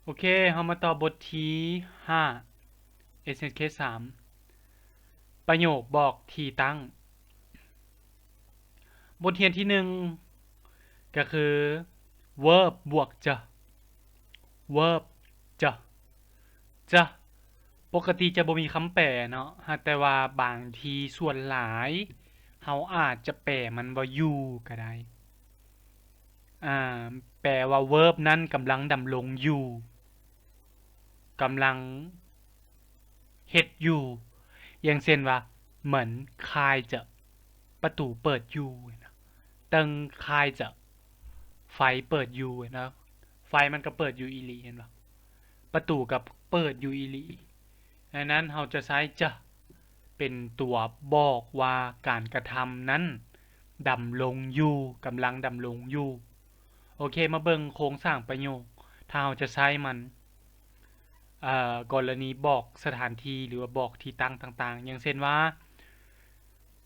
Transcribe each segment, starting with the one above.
ໂອເຄ ເຮົາມາຕໍ່ບົດທີຫ້າ ເອສເອັສເຄ ສາມ ປະໂຫຍກບອກທີ່ຕັ້ງ. ບົດຮຽນທີໜຶ່ງ ກໍຄື ເວີບບວກ ຈະ ເວີບ ຈະ ຈະ ປົກກະຕິຈະບໍ່ມີຄຳແປເນາະ ຫາກແຕ່ວ່າບາງທີສ່ວນຫຼາຍເຮົາອາດຈະແປມັນວ່າຢູ່ກໍໄດ້. ອາ ແປວ່າເວີບນັ້ນກຳລັງດຳລົງຢູ່, ກຳລັງເຮັດຢູ່. ຢ່າງເຊັ່ນວ່າ 门开着 ປະຕູເປີດຢູ່ເນາະ, 灯开着 ໄຟເປີດຢູ່ເນາະ, ໄຟມັນກໍເປີດຢູ່ອີ່ຫຼີ ເຫັນບໍ່? ປະຕູກໍເປີດຢູ່ອີ່ຫຼີ. ດັ່ງນັ້ນເຮົາຈະໃຊ້ จะ ເປັນຕົວບອກວ່າການກະທຳນັ້ນດຳລົງຢູ່, ກຳລັງດຳລົງຢູ່. ໂອເຄ ມາເບິ່ງໂຄງສ້າງປະໂຫຍກ ຖ້າເຮົາຈະໃຊ້ມັນ ເອີ ກໍລະນີບອກສະຖານທີ່ ຫຼືວ່າບອກທີ່ຕັ້ງຕ່າງໆ ຢ່າງເຊັ່ນວ່າ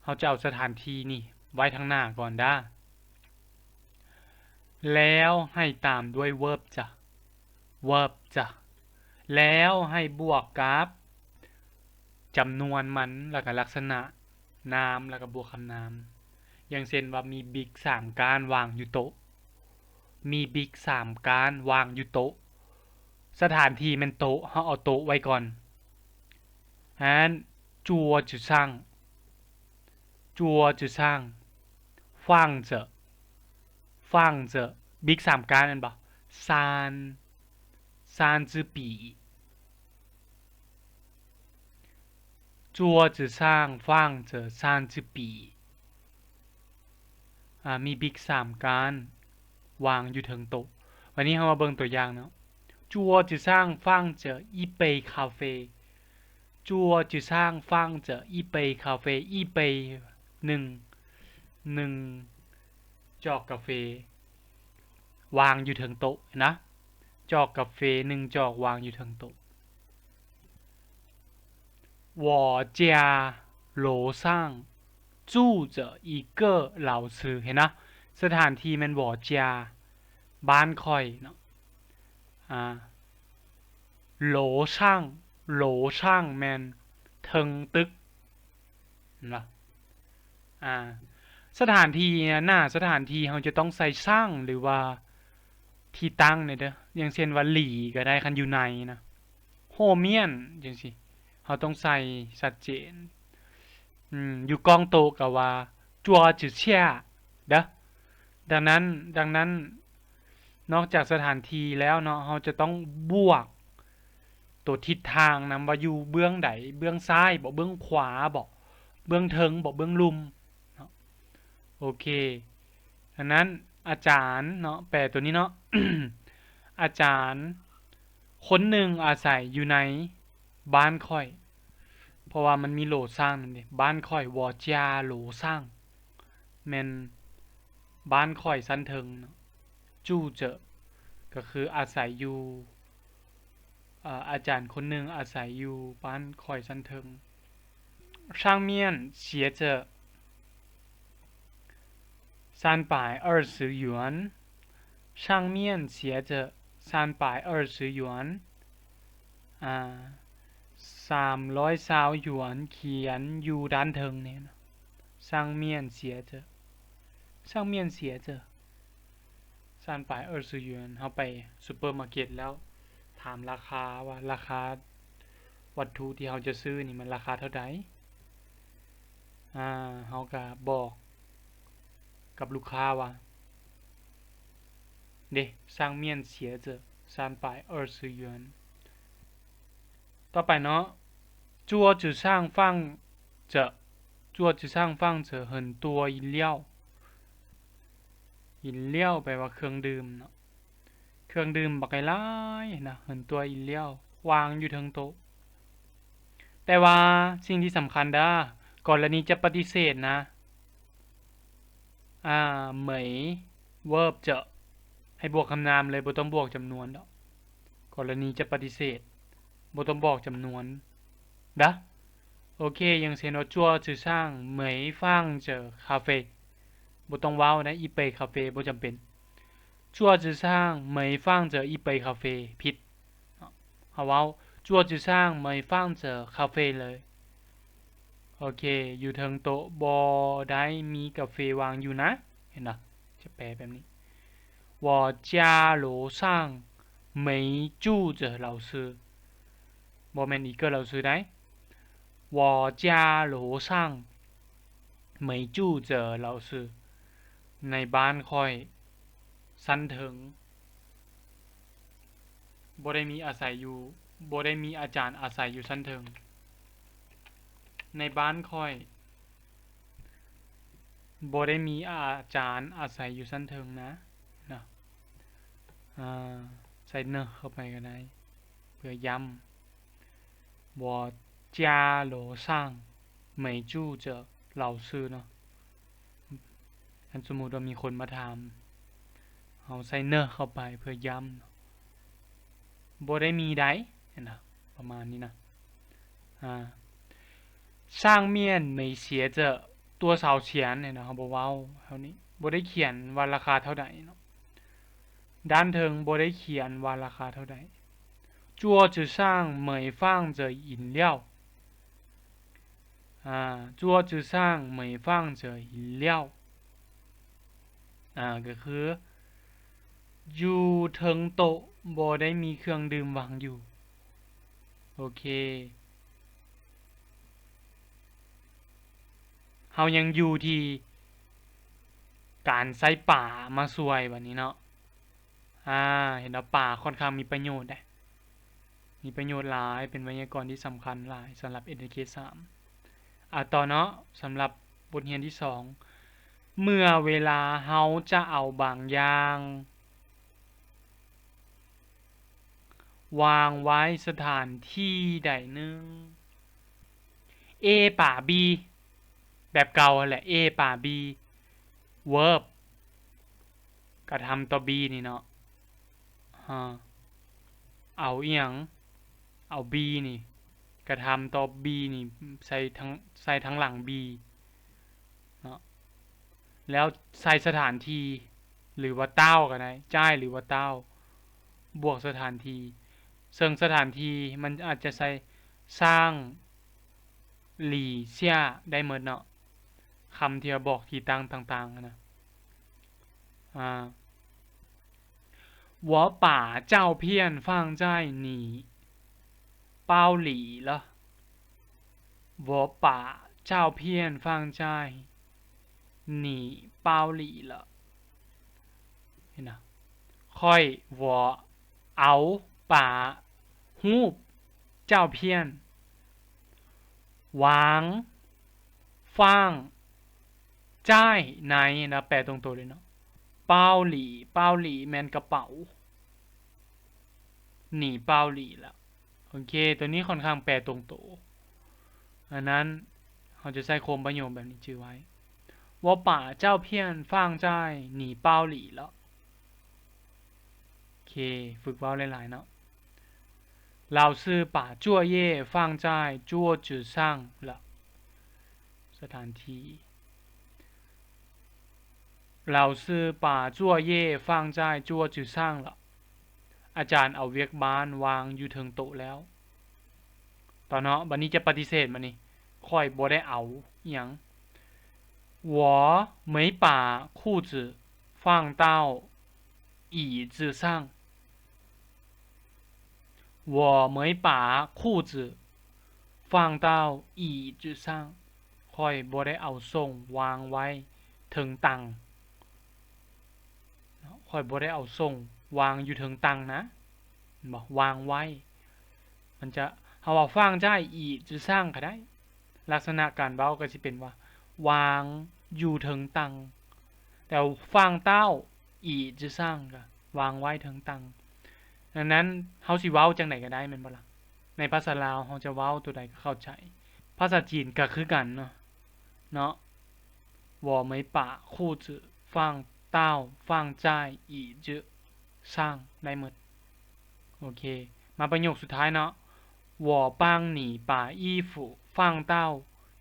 ເຮົາຈະເອົາສະຖານທີ່ນີ້ໄວ້ທາງໜ້າກ່ອນດາ ແລ້ວໃຫ້ຕາມດ້ວຍ ເວີບ ຈະ ເວີບ ຈະ ແລ້ວໃຫ້ບວກກັບຈຳນວນມັນ ແລ້ວກໍລັກສະນະນາມ ແລ້ວກໍບວກຄຳນາມ. ຢ່າງເຊັ່ນວ່າ ມີບິກສາມກ້ານວາງຢູ່ໂຕະ, ມີບິກສາມກ້ານວາງຢູ່ໂຕະ. ສະຖານທີ່ແມ່ນໂຕະ, ເຮົາເອົາໂຕະໄວ້ກ່ອນ. ອັນ 桌子上 桌子上 放着 放着 ບິກສາມກ້ານແມ່ນບໍ່? 三 三支笔 桌子上放着三支笔 ອາ ມີບິກສາມກ້ານວາງຢູ່ເທິງໂຕະ. ບາດນີ້ເຮົາມາເບິ່ງຕົວຢ່າງເນາະ. 桌子上放着一杯咖啡 桌子上放着一杯咖啡 一杯 ໜຶ່ງ ໜຶ່ງຈອກກາເຟ ວາງຢູ່ເທິງໂຕະນະ, ຈອກກາເຟໜຶ່ງຈອກວາງຢູ່ເທິງໂຕະ. 我家楼上住着一个老师 ເຫັນນະ? ສະຖານທີ່ແມ່ນ 我家 ບ້ານຂ້ອຍເນາະ. ອາ 楼上 楼上 ແມ່ນເທິງຕຶກ ເຫັນບໍ່? ອາ ສະຖານທີ່ ໜ້າສະຖານທີ່ເຮົາຈະຕ້ອງໃສ່ 上 ຫຼືວ່າທີ່ຕັ້ງນີ້ເດີ. ຢ່າງເຊັ່ນວ່າ 里 ກໍໄດ້ ຄັນຢູ່ໃນນະ. 后面 ຈັ່ງຊີ້ ເຮົາຕ້ອງໃສ່ຊັດເຈນ. ອືມ ຢູ່ກ້ອງໂຕະກໍວ່າ 桌子下 ເດີ. ດັ່ງນັ້ນ ດັ່ງນັ້ນ ນອກຈາກສະຖານທີ່ແລ້ວເນາະ ເຮົາຈະຕ້ອງບວກໂຕທິດທາງນຳ ວ່າຢູ່ເບື້ອງໃດ, ເບື້ອງຊ້າຍບໍ, ເບື້ອງຂວາບໍ, ເບື້ອງເທິງບໍ, ເບື້ອງລຸ່ມເນາະ. ໂອເຄ ອັນນັ້ນອາຈານເນາະ ແປຕົວນີ້ເນາະ ອາຈານຄົນໜຶ່ງອາໄສຢູ່ໃນບ້ານຂ້ອຍ ເພາະວ່າມັນມີ 楼上 ນັ້ນເດ ບ້ານຂ້ອຍ 我家楼上 ແມ່ນບ້ານຂ້ອຍຊັ້ນເທິງເນາະ. 住着 ກໍຄືອາໄສຢູ່ ອາ ອາຈານຄົນໜຶ່ງອາໄສຢູ່ບ້ານຂ້ອຍຊັ້ນເທິງ. 上面写着三百二十元 上面写着三百二十元 ອາ ສາມຮ້ອຍຊາວຢວນ ຂຽນຢູ່ດ້ານເທິງນີ້ນະ. 上面写着 上面写着 ສາມຮ້ອຍຊາວຢວນ. ເຮົາໄປຊຸບເປີມາເກັດແລ້ວ ຖາມລາຄາວ່າ ລາຄາວັດຖຸທີ່ເຮົາຈະຊື້ນີ້ມັນລາຄາເທົ່າໃດ? ອາ ເຮົາກະບອກກັບລູກຄ້າວ່າ ເດ 上面写着三百二十元. ຕໍ່ໄປເນາະ 桌子上放着 桌子上放着很多饮料 饮料 ແປວ່າເຄື່ອງດື່ມເນາະ ເຄື່ອງດື່ມບັກຫຼາຍໆນະ 很多饮料 ວາງຢູ່ເທິງໂຕະ. ແຕ່ວ່າສິ່ງທີ່ສຳຄັນເດີ ກໍລະນີຈະປະຕິເສດນະ ອາ 没 verb จะ ໃຫ້ບວກຄຳນາມເລີຍ ບໍ່ຕ້ອງບວກຈຳນວນດອກ. ກໍລະນີຈະປະຕິເສດ ບໍ່ຕ້ອງບອກຈຳນວນເດີ. ໂອເຄ ຢ່າງເຊັ່ນວ່າ 桌子上没放着咖啡 ບໍ່ຕ້ອງເວົ້ານະ 一杯咖啡 ບໍ່ຈຳເປັນ. 桌子上没放着一杯咖啡 ຜິດ. ເຮົາເວົ້າ 桌子上没放着咖啡了. ໂອເຄ ຢູ່ເທິງໂຕະບໍ່ໄດ້ມີກາເຟວາງຢູ່ນະ. ເຫັນບໍ່? ຈະແປແບບນີ້ 我家楼上没住着老师. ບໍ່ແມ່ນ 一个老师 ໃດ 我家楼上没住着老师. ໃນບ້ານຂ້ອຍຊັ້ນເທິງ ບໍ່ໄດ້ມີອາໄສຢູ່ ບໍ່ໄດ້ມີອາຈານອາໄສຢູ່ຊັ້ນເທິງ. ໃນບ້ານຂ້ອຍບໍ່ໄດ້ມີອາຈານອາໄສຢູ່ຊັ້ນເທິງນະ ນະ. ອາ ໃສ່ເນີເຂົ້າໄປກໍໄດ້ ເພື່ອຢ້ຳ 我家楼上没住着老师 ເນາະ. ຄັນສົມມຸດວ່າມີຄົນມາຖາມ ເຮົາໃສ່ເນີເຂົ້າໄປເພື່ອຢ້ຳ ບໍ່ໄດ້ມີໃດ ເຫັນບໍ່? ປະມານນີ້ນະ. ອາ 上面没写着多少钱 ເຫັນບໍ່? ເຮົາບໍ່ເວົ້າ ເຮົານີ້ບໍ່ໄດ້ຂຽນວ່າລາຄາເທົ່າໃດເນາະ. ດ້ານເທິງບໍ່ໄດ້ຂຽນວ່າລາຄາເທົ່າໃດ. 桌子上没放着饮料. ອາ 桌子上没放着饮料. ອາ ກໍຄື ຢູ່ເທິງໂຕະບໍ່ໄດ້ມີເຄື່ອງດື່ມວາງຢູ່. ໂອເຄ ເຮົາຍັງຢູ່ທີ່ການໃຊ້ປາມາຊ່ວຍບັດນີ້ເນາະ. ອາ ເຫັນວ່າປາຂ້ອນຂ້າງມີປະໂຫຍດເດ້ ມີປະໂຫຍດຫຼາຍ ເປັນໄວຍາກອນທີ່ສຳຄັນຫຼາຍສຳລັບ ເອັນເອັນເຄ ສາມ. ອາ ຕໍ່ເນາະ ສຳລັບບົດຮຽນທີສອງ ເມື່ອເວລາເຮົາຈະເອົາບາງຢ່າງ ວາງໄວ້ສະຖານທີ່ໃດໜຶ່ງ A ປາ B ແບບເກົ່າຫັ້ນແຫຼະ A ປາ B verb ກະທຳຕໍ່ B ນີ້ເນາະ ເອົາອີ່ຫຍັງ ເອົາ B ນີ້ ກະທຳຕໍ່ B ນີ້ ໃສ່ທາງ ໃສ່ທາງຫຼັງ B ເນາະ ແລ້ວໃສ່ສະຖານທີ່ ຫຼືວ່າເຕົ້າກໍໄດ້ ຈ່າຍ ຫຼືວ່າເຕົ້າ ບວກສະຖານທີ່ ເຊິ່ງສະຖານທີ່ມັນອາດຈະໃສ່ ສ້າງ ຫຼີເຊຍ ໄດ້ໝົດເນາະ ຄຳທີ່ວ່າບອກທີ່ຕັ້ງຕ່າງໆຫັ້ນນະ. ອາ 我把照片放在你包里了. 我把照片放在你包里了. ເຫັນນະ? ຂ້ອຍ 我 ເອົາ 把 ຮູບ 照片 ວາງ 放 在 ໃນ ນະ ແປຕົງໂຕເລີຍເນາະ 包里 包里 ແມ່ນກະເປົາ 你包里了. ໂອເຄ ໂຕນີ້ຂ້ອນຂ້າງແປຕົງໂຕ ອັນນັ້ນເຮົາຈະໃຊ້ໂຄງປະໂຫຍກແບບນີ້ຈື່ໄວ້ 我把照片放在你包里了. ໂອເຄ ຝຶກເວົ້າຫຼາຍໆເນາະ 老师把作业放在桌子上了. ສະຖານທີ່ 老师把作业放在桌子上了. ອາຈານເອົາວຽກບ້ານວາງຢູ່ເທິງໂຕະແລ້ວ. ຕໍ່ເນາະ ບັດນີ້ຈະປະຕິເສດມານີ້ ຂ້ອຍບໍ່ໄດ້ເອົາອີ່ຫຍັງ 我没把裤子放到椅子上. 我没把裤子放到椅子上. ຂ້ອຍບໍ່ໄດ້ເອົາສົ້ງວາງໄວ້ເທິງຕັ່ງ. ຂ້ອຍບໍ່ໄດ້ເອົາສົ້ງວາງຢູ່ເທິງຕັ່ງນະ. ເຫັນບໍ່? ວາງໄວ້. ມັນຈະ ເຮົາເວົ້າ 放在椅子上 ກໍໄດ້. ລັກສະນະການເວົ້າກໍຊິເປັນວ່າ ວາງຢູ່ເທິງຕັ່ງ. ແຕ່ 放到椅子上 ກໍວາງໄວ້ເທິງຕັ່ງ. ດັ່ງນັ້ນ ເຮົາຊິເວົ້າຈັ່ງໃດກໍໄດ້ແມ່ນບໍ່ລະ? ໃນພາສາລາວເຮົາຈະເວົ້າໂຕໃດກໍເຂົ້າໃຈ. ພາສາຈີນກໍຄືກັນເນາະ ເນາະ. 我没把裤子放到 放在椅子上 ໄດ້ໝົດ. ໂອເຄ ມາປະໂຫຍກສຸດທ້າຍເນາະ. 我帮你把衣服放到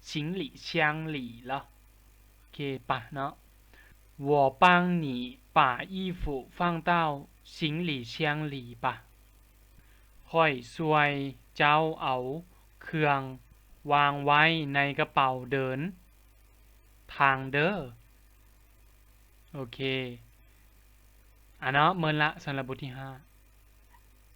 行李箱里了. ໂອເຄ ປະເນາະ. 我帮你把衣服放到行李箱里吧. ຂ້ອຍຊ່ວຍເຈົ້າເອົາເຄື່ອງວາງໄວ້ໃນກະເປົາເດີນທາງເດີ້. ໂອເຄ ອາເນາະ ໝົດລະສຳລັບບົດທີຫ້າ.